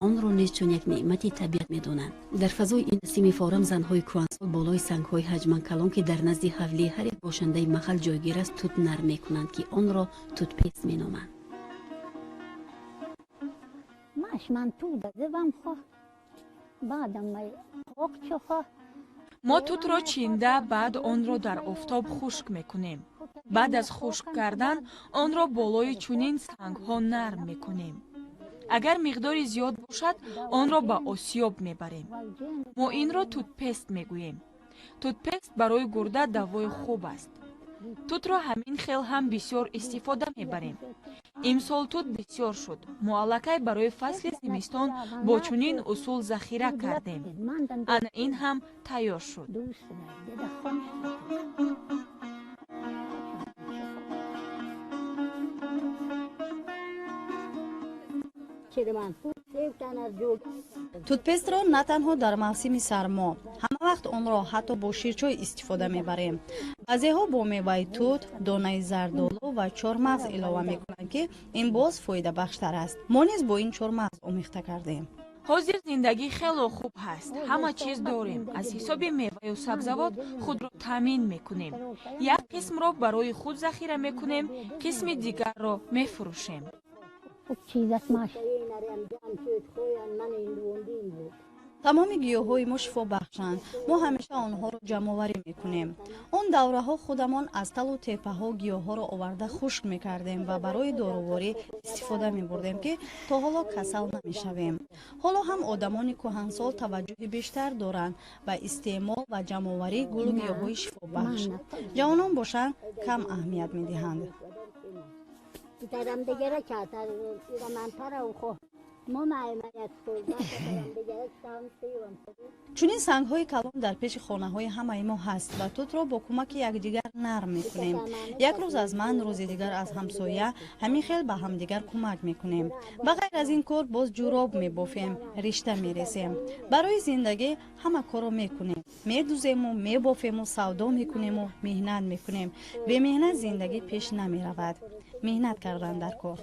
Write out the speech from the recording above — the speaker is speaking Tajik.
Онро низ чун як неъмати табиат медонанд. Дар фазои ин насими форам занҳои кӯҳансол болои сангҳои ҳаҷман калон, ки дар назди ҳавлии ҳар як бошандаи маҳал ҷойгир аст, тут нарм мекунанд, ки онро тутпест меноманд. Мо тутро чинда, баъд онро дар офтоб хушк мекунем. Баъд аз хушк кардан онро болои чунин сангҳо нарм мекунем. Агар миқдори зиёд бошад, онро ба осиёб мебарем. Мо инро тутпест мегӯем. Тутпест барои гурда давои хуб аст. Тутро ҳамин хел ҳам бисёр истифода мебарем. Имсол тут бисёр шуд. Мо аллакай барои фасли зимистон бо чунин усул захира кардем. Ана ин ҳам тайёр шуд. Тутпестро на танҳо дар мавсими сармо, ҳама вақт онро ҳатто бо ширчой истифода мебарем. Баъзеҳо бо меваи тут, донаи зардолу ва чормағз илова мекунанд, ки ин боз фоидабахштар аст. Мо низ бо ин чормағз омехта кардем. Ҳозир зиндагӣ хело хуб ҳаст, ҳама чиз дорем. Аз ҳисоби меваю сабзавот худро таъмин мекунем. Як қисмро барои худ захира мекунем, қисми дигарро мефурӯшем. Тамоми гиёҳҳои мо шифобахшанд. Мо ҳамеша онҳоро ҷамъоварӣ мекунем. Он давраҳо худамон аз талу теппаҳо гиёҳҳоро оварда хушк мекардем ва барои доруворӣ истифода мебурдем, ки то ҳоло касал намешавем. Ҳоло ҳам одамони кӯҳансол таваҷҷӯҳи бештар доранд ба истеъмол ва ҷамъоварии гулу гиёҳҳои шифобахш. Ҷавонон бошанд, кам аҳамият медиҳанд. Чунин сангҳои калон дар пеши хонаҳои ҳамаи мо ҳаст ва тутро бо кӯмаки якдигар нарм мекунем. Як рӯз аз ман, рӯзи дигар аз ҳамсоя, ҳамин хел ба ҳамдигар кӯмак мекунем. Ба ғайр аз ин кор боз ҷуроб мебофем, ришта мерезем. Барои зиндагӣ ҳама корро мекунем, медузему, мебофему, савдо мекунему, меҳнат мекунем. Бемеҳнат зиндагӣ пеш намеравад. Меҳнат кардан дар кор.